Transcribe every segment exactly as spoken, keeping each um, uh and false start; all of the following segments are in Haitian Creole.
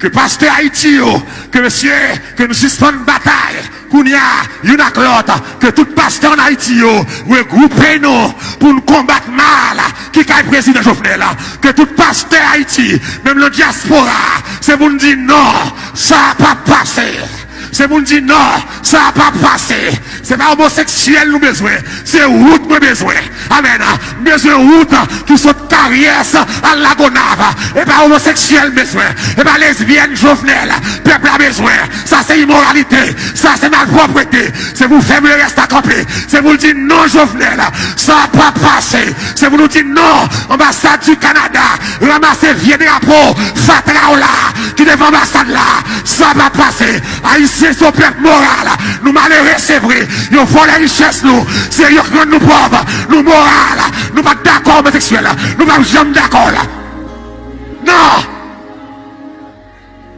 Ke pastè Ayiti yo, ke mesye, ke nou sispann batay kounye a youn ak lòt, ke tout pastè ann Ayiti yo regwoupe nou pou n konbat mal ki kay prezidan Jovenel. Ke tout pastè Ayiti, menm nan dyaspora, se pou n di non, sa p ap pase. Se pou n di non, sa p ap pase. Se pa omoseksyèl nou bezwen, se wout mwen bezwen. Amèn. M bezwen wout ki sot Karyès al Lagonav. E pa omoseksyèl m bezwen, e pa lesbyèn Jovenel pèp la bezwen. Sa se imoralite, sa se malpwòpte. Se pou fè Blérès ta kanpe, se pou l di non Jovenel, sa p ap pase. Se pou nou di non. Anbasad di Kanada, ranmase vye drapo fatra w la ki devan anbasad la, sa p ap pase. Ayisyen se yon pèp moral. Nou malere, se vre. Yo vòlè richès nou. Se yo k rann nou pòv. Nou moral. Nou pa t dakò omoseksyèl. Nou p ap janm dakò. Non.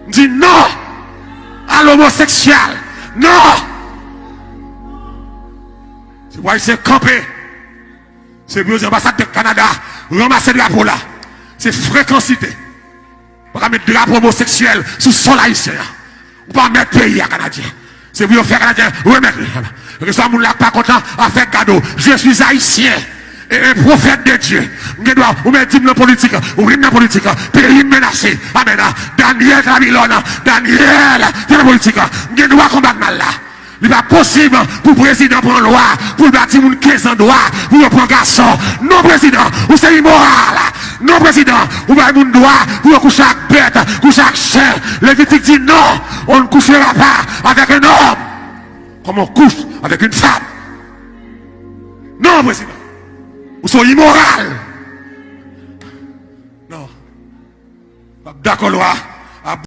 M di non a lomoseksyèl. Non. Se pou Ayisyen kanpe. Se pou yo di anbasad Kanada ranmase drapo la. Se frekansite. Pa ka met drapo omoseksyèl sou sòl ayisyen an. Ou pa mèt peyi a, Kanadyen. Se pou yo fè Kanadyen remèt li. Keswa moun la pa kontan, afè gado. Je suis haïtien et un prophète de Dieu. M gen dwa, ou mèt di m nan politik, ou ri m nan politik, peyi m menase. Amèn. Daniel Trabilòn, Daniel te nan politik. M gen dwa konbat mal la. Li pa posib pou prezidan pran lwa pou l ba timoun kenz an dwa pou yo pran gason. Non, prezidan, ou se imoral. Non, prezidan, ou bay moun dwa pou yo kouche ak bèt, kouche ak chen. Levitik di non, on ne couchera pas avec un homme comme on couche avec une femme. Non, prezidan, ou se imoral. Non. W ap dakò lwa